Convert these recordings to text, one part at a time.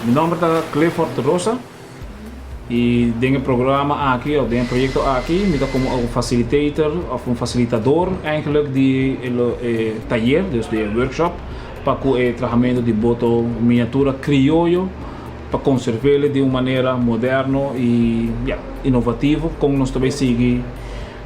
Mi nomber ta Clifford Rosa y den e programa aki of den e proyecto aki mi ta como un facilitator of un facilitador eigenlijk di e tayer, dus di e workshop pa cu e trahamento di boto miniatura crioyo pa conservele di un manera moderno y ya innovativo con nos ta bay sigui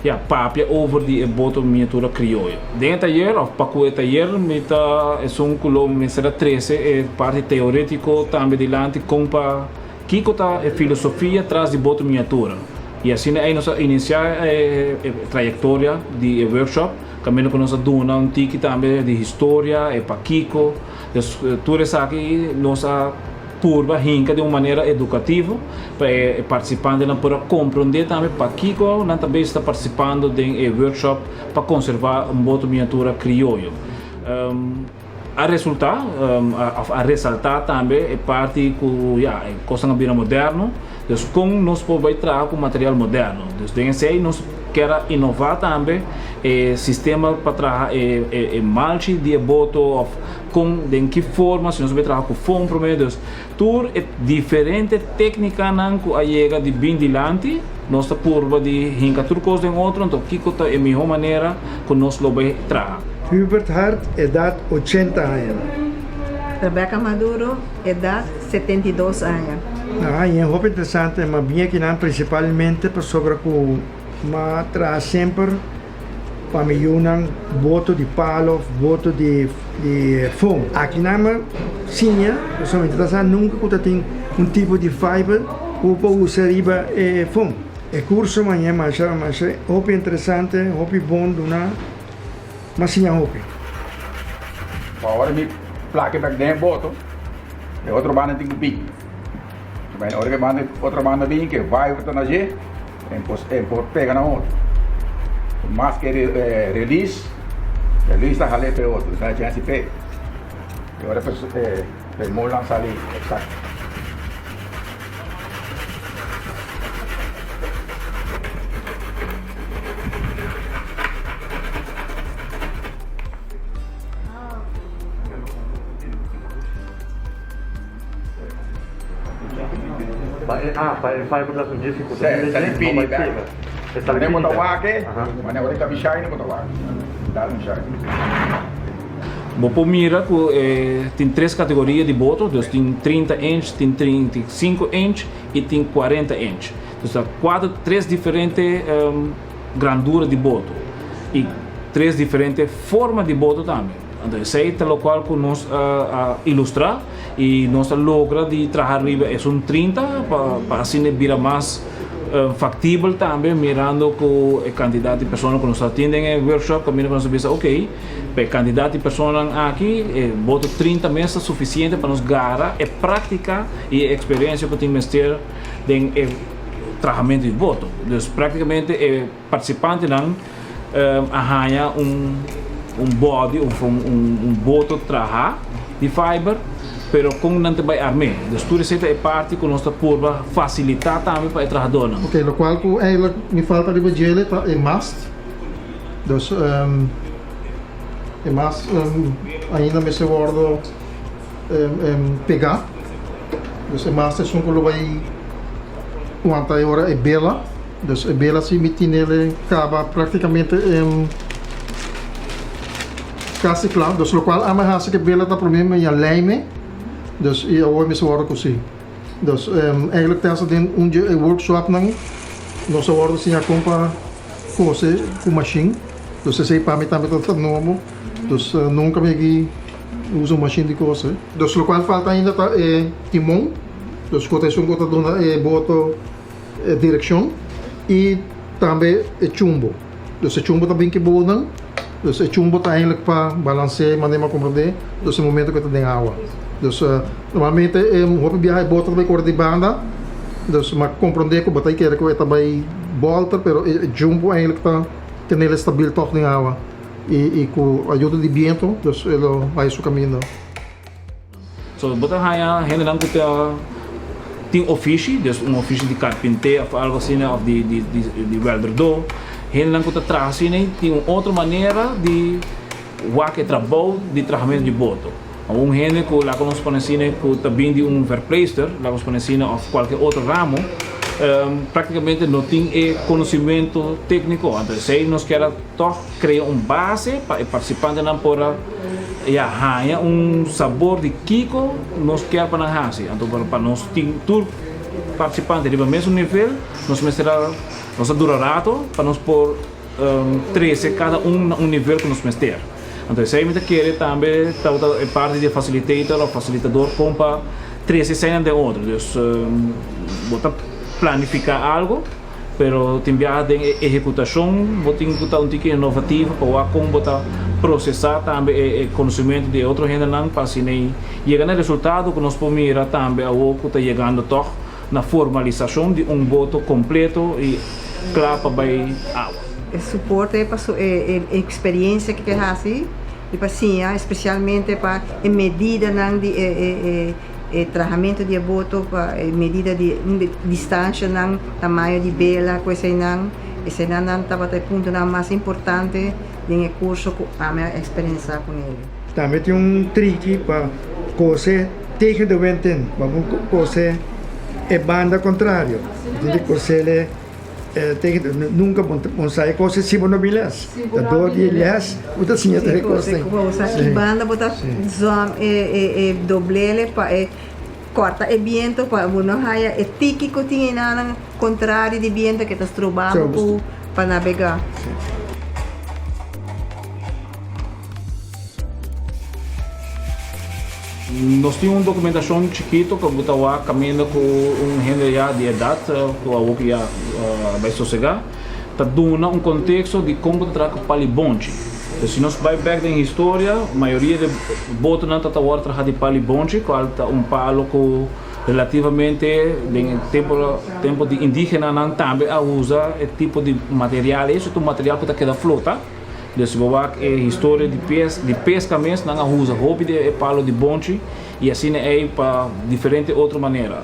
Ya, papia over di e boto miniatura krioyo. Den e tayer of pa ku e tayer mi ta esun ku lo mester a trese e parti teoretiko tambe dilanti kon pa kiko ta e filosofia tras di boto miniatura. I asina ei nos a inisiá e trayektoria di e workshop kaminda ku nos a duna un tiki tambe di historia, e pakiko. Dus tur esaki nos a. Purba hinka di un manera edukativo pa e partisipantenan por a komprondé tambe pakiko nan ta bes ta partisipando den e workshop pa konservá un boto miniatura krioyo. A resultá òf a resaltá tambe e parti ku ya e kosnan a bira moderno, dus kon nos por bai traha ku material moderno. Dus den esei nos kier a inová tambe e sistema pa traha e malchi di e boto òf Kon, den ki forma, si nos bay traha ku foam prome, dus tur e diferente teknikanan ku a yega di bin dilanti, nos ta purba di hinka tur kos den otro, anto kiko ta e miho manera ku nos lo bay traha. Hubert Hart, edat ochenta aña. Rebecca Maduro, edat 72 aña. A haña hopi interesante, ma bin akinan principalmente pasobra ku m'a traha semper. Pa mi yunan boto di palo of boto di foam. Aki nan mi siña, pasobra mi ta sa nunca cu ta tin un tipo di fiber cu bo por usa riba e foam. E curso maña masha masha hopi interesante, hopi bon duna, mi a siña hopi. Pa ora mi plaka bek den e boto, e otro banda tin cu bin. Ora cu e otro banda bin, cu e fiber ta na dje. E por pega na otro. Mas ke release, release ta hal'é p'e otro, ta chèns di pega. E ora e molnan sali eksakto. Ah, pa e fiberglass un djis ku ta bini no bai pega. E ta Mane bo ta wak e, mane ora e ta bishai bo ta wak. Dal un shai. Bo por mira ku e tin tres kategoria di boto, dus tin 30 inch, tin 35 inch i tin 40 inch. Dus ta kuater, tres diferente grandura di boto i tres diferente forma di boto tambe. Anto esei ta lokual ku nos a ilustrá i nos a logra di traha riba esun 30 pa pa asina e bira mas faktibel tambe mirando ku e kantidat di persona ku nos ta tin den e workshop kaminda ku nos a bisa ok pa e kantidat di personanan aki e boto 30 mes ta sufisiente pa nos gara e práktika i e eksperensia ku tin mester den e trahamentu di boto. Dus práktikamente e partisipantenan a haña un un body of un un boto traha di fiber pero kon nan ta bai arm'é. Dus tur esei ta e parti ku nos ta purba fasilitá tambe pa e trahadónan. Ok, lokual ku eigenlijk mi falta riba djele ta e mast. Dus e mast ainda mester wordo pegá. Dus e mast esun ku lo bai wanta e ora e bela. Dus e bela si mi tinele kaba praktikamente kasi kla. Dus lokual ami a hasi ku e bela ta promé mi a lijme. Dus i awor mi sa wòrdu kusí. Dus eigenlijk ta den un dje e workshopnan nos a wòrdu siña kon pa kose ku mashin. Dus esei pa mi tambe ta nobo. Dus nunka mi a ki usa un mashin di kose. Dus lokual falta ainda ta e timon. Dus ku ta esun ku ta duna e boto e direccion y tambe e chumbo. Dus e chumbo ta bin ki bonan, dus e chumbo ta eigenlijk pa balancea manera mi a comprende, dus e momento cu e ta den awa. Dus normalmente e hopi biaha e boto ta bay core di banda, dus mi a comprende cu bo ta kere cu e ta bay bolter, pero e chumbo eigenlijk ta tenele stabil toch den awa y cu ayuda di biento dus e lo haya su caminda. So bo ta haña hendenan ku ta tin ofishi, dus un ofishi di karpinté òf algu asina òf di di di wèlderdó. Hendenan ku ta traha asina tin un otro manera di wak e trabou di trahamentu di boto. Un hende ku laga nos pone asina ku ta bin di un verpleegster, laga nos pone asina, òf kualke otro ramo, práktikamente no tin e konosimentu tékniko. Anto esei nos kier a tòg krea un base pa e partisipantenan por a ya haña un sabor di kiko nos kier pa nan hasi. Anto pa nos tin tur partisipante riba mesun nivel nos mester a nos a dura rato pa nos por trese kada un na un nivel ku nos mester. Anto esei mi ta kere tambe tabata e parti di e facilitator of facilitador kon pa trese eseinan den otro. Dus bo ta planifiká algo pero tin biaha den e ehekutashon bo tin ku ta un tiki inovativo pa wak kon bo ta prosesá tambe e konosementu di e otro hendenan pa asina yega na e resultado ku nos por mira tambe awor ku ta yegando tòg na formalisashon di un boto kompleto i kla pa bai awa. E suporte pa su e eksperiencia ku ke hasi i pa siña espesialmente pa e medidanan di e e e trahamentu di e boto pa e medida di distanshanan, tamaño di bela ku eseinan. Eseinan nan tabata e puntonan mas importante den e kurso ku ami a eksperensa ku neli. Tambe tin un triki pa kose tegen de wind in, pa bo kose e banda kontrario. Bo tin di kosele tegen de wind. Nunka bo no sa e kos si bo no bin les. Ta dor di les bo ta siña tur e kosnan. Si, bo sa ki banda bo ta zòm e doblele pa e kòrta e biento pa bo no haya e tiki ku tin enanan kontrario di biento ke ta stroba bo ku pa nabegá. Nos tin un documentacion chikito cu bo ta wak caminda cu un hende ya di edad cu awor cu ya bay sosega ta duna un contexto di con bo ta traha cu pali bonchi. Entonces si nos bay bek den historia mayoria di botonan ta ta worde traha di pali bonchi cual ta un palo cu relativamente den e tempo tempo di indigenanan tambe a usa e tipo di material ey, ta un material cu ta keda flota. Dus bo wak e historia di pes di pesca mes nan a usa hopi di e palo di bonchi y asina ey pa diferente otro manera.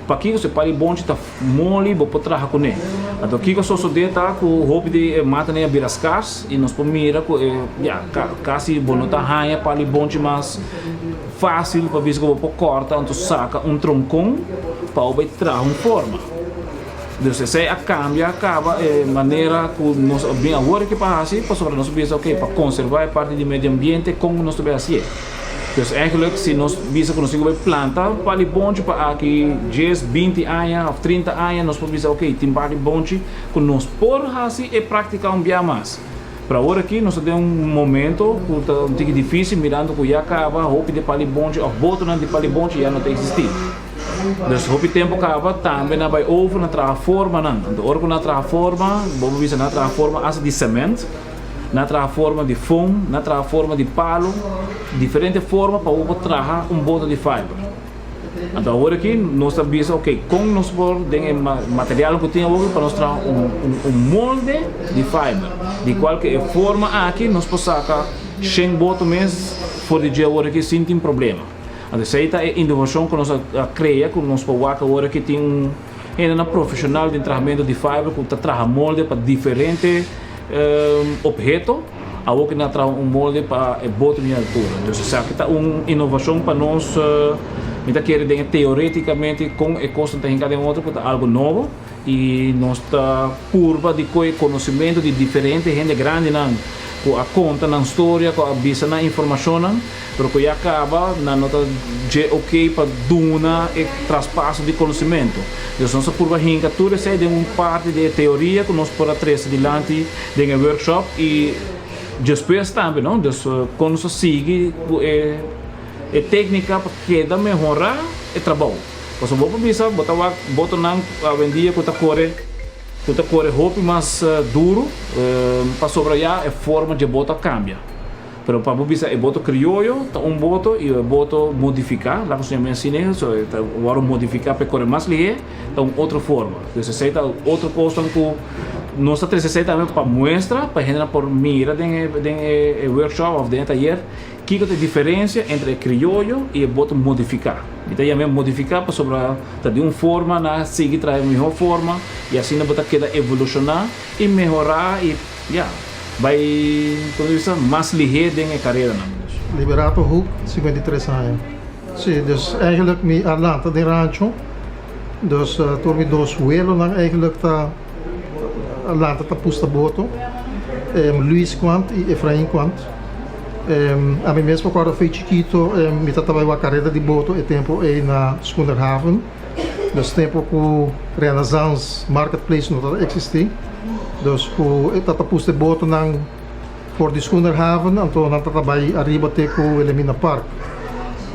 Pakiko si e palo di bonchi ta moli bo por traha cune. Anto kiko a sosode ta cu hopi di e matanan a bira scars y nos por mira cu e ya casi bo no ta haya palo di bonchi mas facil pa bisa cu bo por corta anto saca un troncon pa bo bay traha un forma. Dus esei a kambia kaba e manera ku nos a bin awor aki pa hasi pasobra nos a bisa ok pa konservá e parti di medio ambiente kon nos ta bai hasié. Dus eigenlijk si nos bisa ku nos tin ku bai planta par di bonchi pa aki dies, binti aña òf trinta aña nos por bisa ok tin par di bonchi ku nos por hasi e práktika un bia mas. Pero awor aki nos ta den un momento ku ta un tiki difísil mirando ku ya kaba hopi di par di bonchi òf botonan di par di bonchi ya no ta eksistí. Dus hopi tempo kaba tambe nan bai over na traha formanan. Anto ora ku nan traha forma, bo por bisa nan traha forma asta di sement, nan traha forma di foam, nan traha forma di palo, diferente forma pa bo por traha un bota di fiber. Anto awor aki nos ta bisa ok kon nos por den e materialnan ku tin awor pa nos traha un un molde di fiber di kual ke e forma aki nos por saka shen boto mes for di dje awor aki sin tin problema. Anto esei ta e inovashon ku nos a krea ku nos por wak awor aki tin un hendenan profeshonal den trahamentu di fiber ku ta traha molde pa diferente opheto, awor ku nan a traha un molde pa e boto di altura. Entonces esaki ta un inovashon pa nos, mi ta kere den e teoreticamente kon e kosnan ta hinka den otro ku ta algo nobo i nos ta purba di koe konosementu di diferente hende grandinan ku a konta nan storia, ku a bisa nan informashonnan. Pero cu ya caba nan no ta dje ok pa duna e traspaso di conocimento. Dus nos a purba hinca tur esey den un parti di e teoria cu nos por a trece dilanti den e workshop y despues tambe no. Dus con nos a sigui cu e e tecnica pa keda mehora e trabou. Pasobra bo por bisa bo ta wak botonan awendia cu ta core cu ta core hopi mas duro pasobra ya e forma dje boto a cambia. Pero pa bo bisa e boto krioyo ta un boto i e boto modifiká, laga nos yama asina, so e ta wòrdu modifiká pa e kore mas lihé, ta un otro forma. Dus esei ta otro kosnan ku nos ta trese esei tambe pa muestra, pa hendenan por mira den e den e workshop òf den e tayer kiko ta e diferensia entre e krioyo i e boto modifiká. Mi ta yam'é modifiká pasobra ta di un forma nan a sigui traha e mihó forma i asina bo ta keda evolushoná i mehorá i. Ya, bai, como ta bisa, mas lihé den e careranan. Liberato Hoek, 53 aña. Si, dus eigenlijk mi a lanta den rancho. Dus tur mi dos welonan eigenlijk ta lanta ta pusta boto. Luis Quant y Efrain Quant. Ami mes por corda fei chikito mi ta tabay wak careda di boto e tempo ey na Schoenerhaven. Dus tempo cu Renaissance Marketplace no ta existi. Dus cu e ta ta pusta e botonan for di Schoenerhaven anto nan ta ta bay ariba te cu Wilhelmina Park.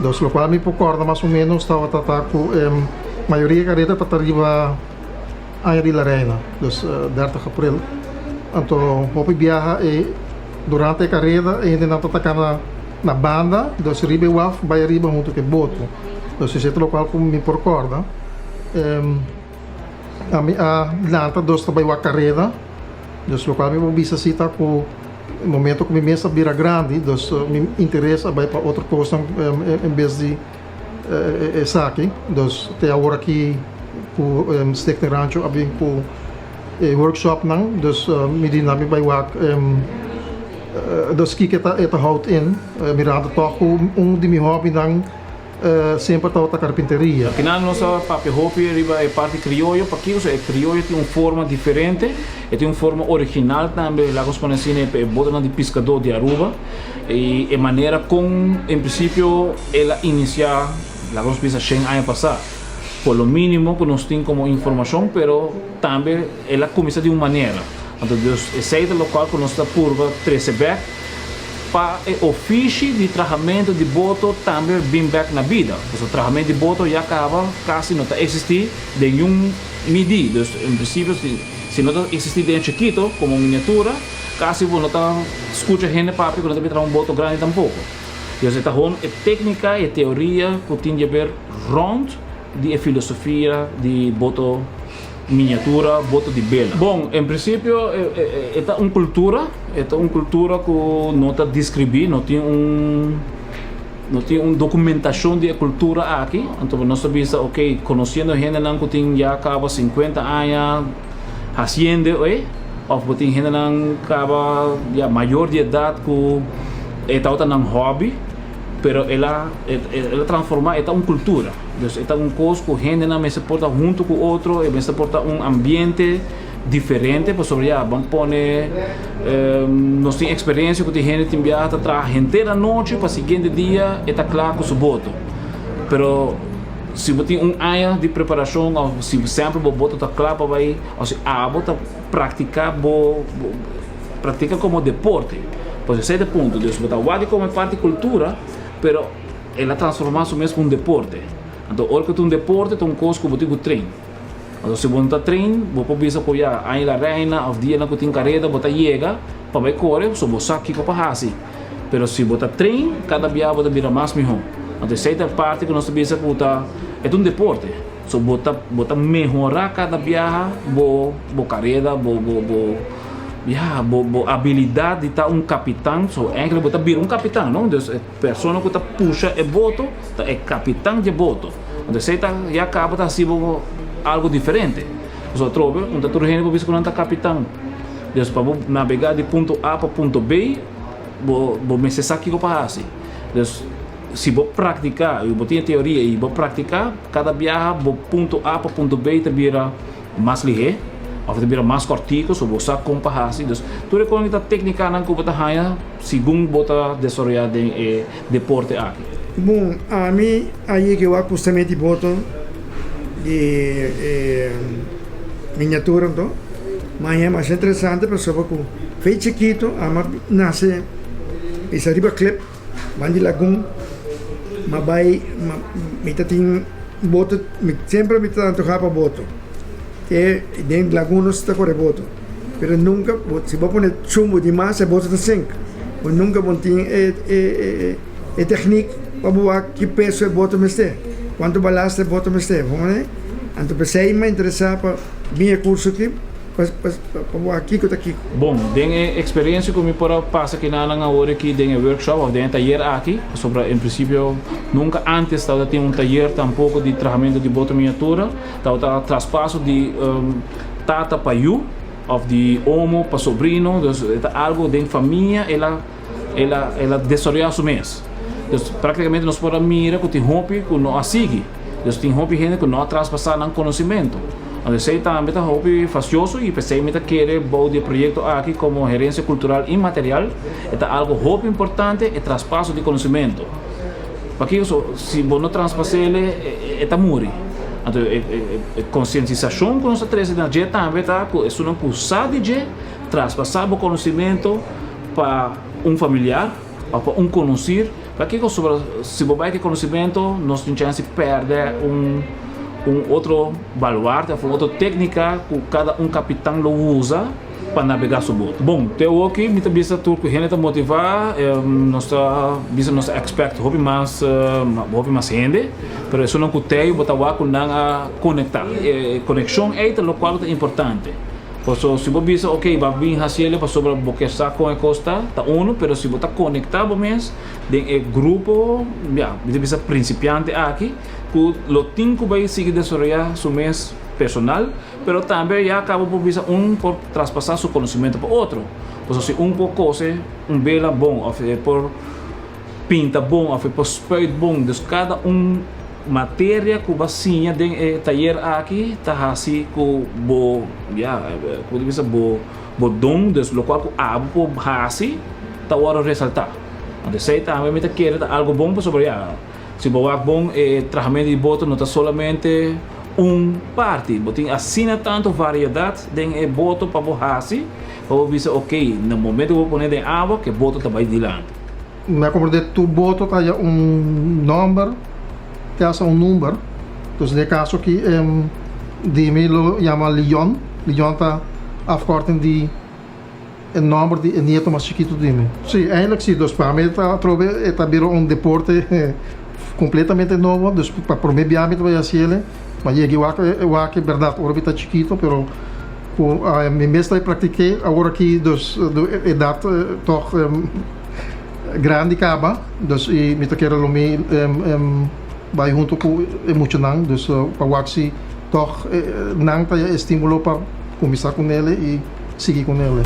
Dus locual mi por corda mas o menos tabata ta cu e mayoria careda ta ta riba Aña di La Reina, dus 30 april. Anto hopi biaha e durante e careda e hendenan ta taka na na banda, dus riba e waf bay ariba hunto cu e boto. Dus esey ta locual cu mi por corda. Ami a lanta dus ta bay wak careda, dus locual mi por bisa si ta cu e momento cu mi mes a bira grandi, dus mi interes a bay pa otro cosnan en bes di esaki. Dus te awor aki ku Stichting Rancho a bin ku e workshopnan, dus mi di nan mi bai wak dus kiko e ta houdt in, mirando tòg ku un di mi hòbinan semper tabata karpinteria. Kinan nos a papia hopi riba e parti krioyo, pakiko so e krioyo tin un forma diferente, e tin un forma original tambe, laga nos pone asina e botonan di piskadó di Aruba. I e manera kon en prinsipio el a inisiá, laga nos bisa shen aña pasá, por lo mínimo ku nos tin komo informashon, pero tambe el a kuminsá di un manera. Anto dus esei ta lokual ku nos ta purba trese bèk pa e ofishi di trahamentu di boto tambe bin bèk na bida. Pasobra trahamentu di boto ya kaba kasi no ta eksistí den niun midí. Dus en prinsipio si no ta eksistí den e chikito komo miniatura, Casi bo no ta scucha hende papia cu no ta bira traha un boto grandi tampoco. Dus e ta hon e tecnica, e teoria cu tin di haber rond di e filosofia di boto miniatura, boto di bela. Bon, en principio e ta un cultura, e ta un cultura cu no ta describi, no tin un no tin un documentacion di e cultura aki. Anto nos ta bisa, ok, conociendo hendenan cu tin ya caba 50 aña, Haciendo e of bo tin hendenan caba ya mayor di edad cu e tabata nan hobby pero el a el a transforma e ta un cultura dus e ta un cos cu hendenan mester por ta hunto cu otro e mester por ta un ambiente diferente pasobra ya ban pone nos tin experiencia cu tin hende tin biaha ta traha henter anochi pa siguiente dia e ta cla cu su boto pero Si bo tin un aña di preparashon òf si semper bo boto ta kla pa bai òf si abo ta praktiká bo praktika komo deporte. Pues esei ta e punto. Dus bo ta wak di komo parti di kultura pero el a transformá su mes ku un deporte. Anto ora ku ta un deporte ta un kos ku bo tin ku train. Anto si bo no ta train bo por bisa ku ya aña la reina òf dianan ku tin kareda bo ta yega pa bai kore so bo sa kiko pa hasi. Pero si bo ta train, kada bia bo ta bira mas mihó. Anto esei ta e parti ku nos ta bisa ku ta e ta un deporte. So bo ta bo ta mehorá kada biaha bo bo kareda, bo bo bo ya bo bo abilidat di ta un kapitan. So enkele bo ta bira un kapitan, no? Dus e persona ku ta pusha e boto ta e kapitan di e boto. Anto esei ta ya kaba ta hasi bo algu diferente. Pasobra atrobe un ta tur hende por bisa ku nan ta kapitan. Dus pa bo nabegá di punto A pa punto B, bo bo mester sa kiko pa hasi. Dus si bo praktiká i bo tin e teoria i bo praktiká, kada biaha bo punto A pa punto B ta bira mas lihé òf ta bira mas kòrtiku, so bo sa kon pa hasi. Dus tur e kos ta téknikanan ku bo ta haña segun bo ta desaroyá den e deporte aki. Bon, ami a yega wak pustamente di boto di e miniatura anto. Maña masha interesante pasobra ku fe chikito ama nase bisa riba klip ban di lagun ma bai mi ta tin boto mi semper mi ta antoha pa boto te den lagun nos ta kore boto pero nunka si bo pone chumbo di mas e boto ta sink bo nunka bo tin e teknik pa bo wak ki peso e boto mester kuantu balasta e boto mester anto p'esei mi a interesa pa. Bin e curso aki pa pa wak kiko ta kiko. Bon, den e experiencia cu mi por a pasa kinanan awor aki den e workshop of den e tayer aki, pasobra en principio nunca antes tabata tin un tayer tampoco di trahamento di boto miniatura, tabata traspaso di tata pa yu of di omo pa sobrino, dus e ta algo den famia el a el a el a desaroya su mes. Dus práktikamente nos por a mira ku tin hopi ku no a sigui. Dus tin hopi hende ku no a traspasá nan konosementu. Anto esei tambe ta hopi fasioso i p'esei mi ta kere bou di e proyekto aki komo herensia kultural inmaterial e ta algu hopi importante e traspaso di konosementu. Pakiko so si bo no traspas'el e ta muri. Anto e konsientisashon ku nos ta trese na dje tambe ta ku esunnan ku sa di dje traspasá bo konosementu pa un familiar òf pa un konosir. Pakiko sobra si bo bai ku e konosementu nos tin chèns di pèrdè un un otro baluarte òf un otro téknika ku kada un kapitan lo usa pa nabegá su boto. Bon, te awoki mi ta bisa tur ku hende ta motivá, nos ta bisa nos ta expect hopi mas hopi mas hende, pero esunnan ku tei bo ta wak ku nan a konektá. E konekshon ei ta lokual ku ta importante. Paso si bo bisa ok bo a bin hasi el'e pasobra bo ke sa kon e kos ta, ta unu, pero si bo ta konektá bo mes den e grupo, ya, mi ta bisa prinsipiante aki, ku lo tin ku bai sigui desaroyá su mes personal, Pero tambe ya caba por bisa un por traspasa su conocimento pa otro. Pasobra si un por cose un bela bon of e por pinta bon of e por spuit bon, dus cada un materia cu bo a siña den e tayer aki ta haci cu bo, ya, como ta bisa, bo bo don, dus locual cu abo por haci ta wordo resalta. Anto esey tambe mi ta kere ta algo bon pasobra ya, si bo wak bon e trahamento di boto no ta solamente un parti. Bo tin asina tantu variedat den e boto pa bo hasi, pa bo bisa ok, na momento ku bo pone den awa, ku e boto ta bai dilanti. Mi a komprendé tur boto ta haya un nòmber, te hasta un number. Dus den e kaso aki di mi lo yama Lion. Lion ta afkorting di e nòmber di e nieto mas chikitu di mi. Sí, eigenlijk sí. Dus pa mi ta atrobe e ta bira un deporte completamente nobo. Dus pa prome bia mi ta bai hasi ele. Ma yega wak wak e berdad ora mi ta chikito pero ku mi mes ta praktiké awor aki dus edat tòg grandi kaba. Dus i mi ta kere lo mi bai hunto ku e muchanan dus pa wak si tòg nan ta e estimulo pa kuminsá ku nele i. Sigui cu nele.